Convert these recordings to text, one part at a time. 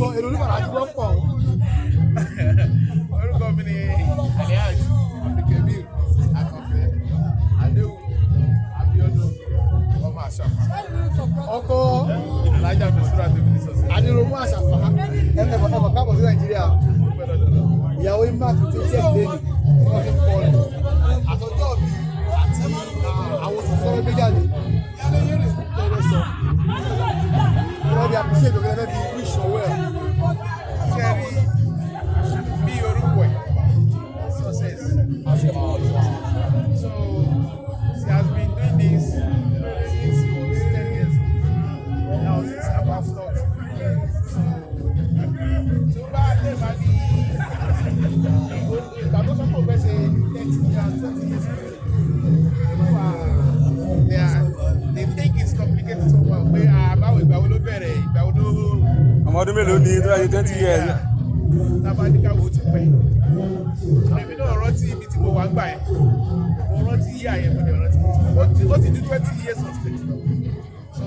Gbọ́ èrò oníbàárà ti wọ́n pọ̀ o. Orúkọ mi ni Alhaji Abdulkabir Akànfẹ́ Adéwù Abíọ́dún ọmọ Àṣàfà. Ọkọ Alhaja Mistura tèmi ní sọsẹ. Adéròmú Àṣàfà, ẹ mọ̀ káàbọ̀ sí Nàìjíríà. Ìyàwó yín mark 20th lẹ́nu, wọ́n ti ń kọ́ ọ àtọ́jọ́ mi àti àwọn oṣù tó gbé jáde tẹ́lẹ̀ sọ. Wọ́n bí appreciate òkè lẹ́fẹ̀ẹ́ fi wish her well. Ṣé rí bí orúkọ ẹ̀, success. So she has been doing this since she was 10 years old. Now she's about 30. So tó bá dé bá ní ìgbà tó sọ pé òun fẹ́ ṣe 30 years, 20 years, they think it's complicated so well pé, ah, báwo, ìgbà wo ló bẹ̀rẹ̀, ìgbà wo ló Ọmọ ọdún mélòó ni tó bá ṣe 20 years? Tábàdíkà wo ti pẹ́. Èmi náà rántí ibi tí mo wà gbà yẹn, mo rántí yíyà yẹn, mo dẹ̀ rántí ó ti ju 20 years on stage lọ. So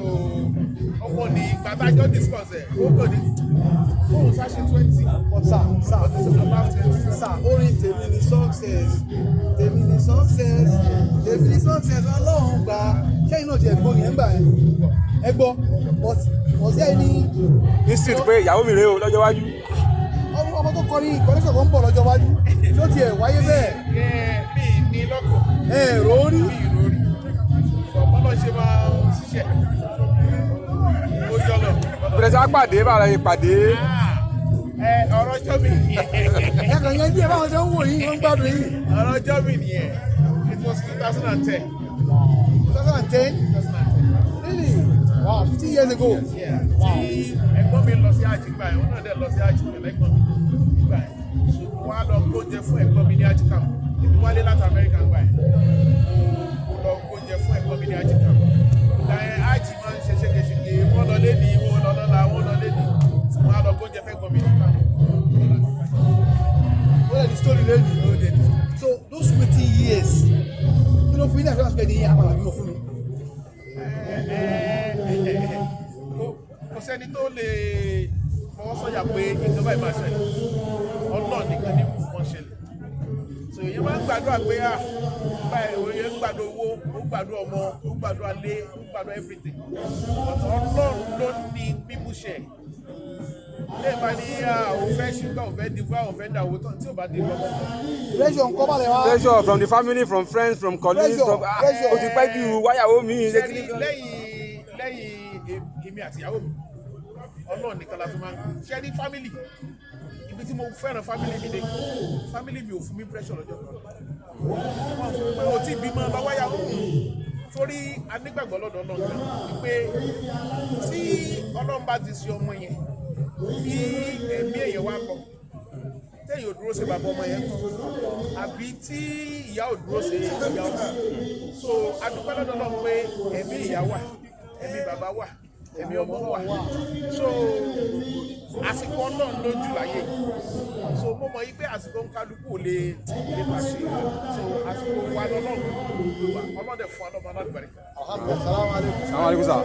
ọmọ ní gbàtàjọ́ discuss ẹ̀, ó kàn ní òun ṣáṣe 20. But sir, sir, Ó ti sọ about 20. sir, orin "Tèmi ni Success, Tèmi ni Success, Tèmi ni Success", Ọlọ́run gbà, ṣẹ́yìn náà ti ẹ̀gbọ́n yẹn gbà yẹn? Ẹ gbọ́, but was there any Instinct pé ìyàwó mi rèé o lọ́jọ́ iwájú? Ọmọ tó kọrin connection kan ń bọ̀ lọ́jọ́ iwájú, tí ó tiẹ̀ wáyé bẹ́ẹ̀? Ẹ mi ní lọ́kàn. Ẹ rò ó rí? Mi ì rórí ọ̀pọ̀ náà ṣe máa ń ṣiṣẹ́, ó yọ lọ. Bẹ̀rẹ̀ sí á pàdé, báwo la ṣe pàdé? Ẹ ọ̀rọ̀ ọjọ́ mi nìyẹn. Ẹ kàn yẹn díẹ̀, báwọn ṣe ń wò yín, wọ́n ń gbádùn yín. Ọ̀rọ̀ ọjọ́ mi nìyẹn. It was 2010. 2010? 2010. Really? Wow, 15 years ago. Yeah. Tí ẹ̀gbọ́n mi lọ sí Hajj gbà yẹn, òun náà dẹ̀ lọ sí Hajj pẹ̀lú ẹ̀gbọ́n mi nígbà yẹn. So mo wá lọ gbóúnjẹ fún ẹ̀gbọ́n mi ní Hajj camp. Èmi wálé láti Amẹ́ríkà gbà yẹn. Mo lọ gbóúnjẹ fún ẹ̀gbọ́n mi ní Hajj camp. Ìgbà yẹn Hajj máa ń ṣe ṣégeṣége, wọ́n lọ lé ní, wọ́n lọ lọ́la, wọ́n lọ lé ní. So mo wá lọ gbóúnjẹ fún ẹ̀gbọ́n mi ní camp. Ó lè di story lẹ́nu. Ó dé ní. So those waiting years, kí ló fún yín ní àfihàn pé ní àpàlà bímọ fún mi? Kò sẹ́ni tó lè fọwọ́ sọ̀yà pé nǹkan báyìí máa ṣẹlẹ̀. Ọlọ́ọ̀ nìkan ní mú wọn ṣẹlẹ̀. So èyí máa ń gbàdúrà pé, à báyìí, òye ń gbàdúrà owó, ó ń gbàdúrà ọmọ, ó ń gbàdúrà lé, ó ń gbàdúrà everything, but Ọlọ́run ló ní mímúṣẹ. Lẹ́yìn bá ní, à, òun fẹ́ ṣùgbọ́n òun fẹ́ dìgbà, òun fẹ́ dàwó tán, tí ò bá dé lọ́mọ. Pressure ńkọ́ balẹ̀ wá? Pressure from the family, from friends, from colleagues, Pressure, from, ah, pressure. ó ti pẹ́ jù, wáyàwó mi ṣe kí Ṣẹ́ni ni. Lẹ́yìn èmi àti ìyàwó mi, Ọlọ́run nìkan la fi máa ń ṣe ní family. Ibi tí mo fẹ́ràn family mi dé, family mi ò fún mi pressure lọ́jọ́ kan. Wọ́n fún mi pé o ti bímọ lọ wáyàwó, torí anígbàgbọ́ lọ́dọ̀ Ọlọ́run gan wípé tí Ọlọ́run bá ti ṣe ọmọ yẹn, tí ẹ̀mí èèyàn wá lọ, téèyàn ò dúró ṣe bàbá ọmọ yẹn kọ́, àbí tí ìyá ò dúró ṣe ìyá ọmọ. So adúpẹ́ lọ́dọ̀ Ọlọ́run pé ẹ̀mí ìyá wà, ẹ̀mí bàbá wà, ẹ̀mí ọmọ wà. So àsìkò Ọlọ́run lójú láyé yìí. So mo mọ̀ yí pé àsìkò ń kálukú ò lè máa ṣe. So àsìkò wa lọ́lọ́run ló wà. Ọlọ́dẹ fún wa lọ́mọ alágbàríkà. Alhamdulillahi, salamu alaikum. Assalamu alaikum, sir.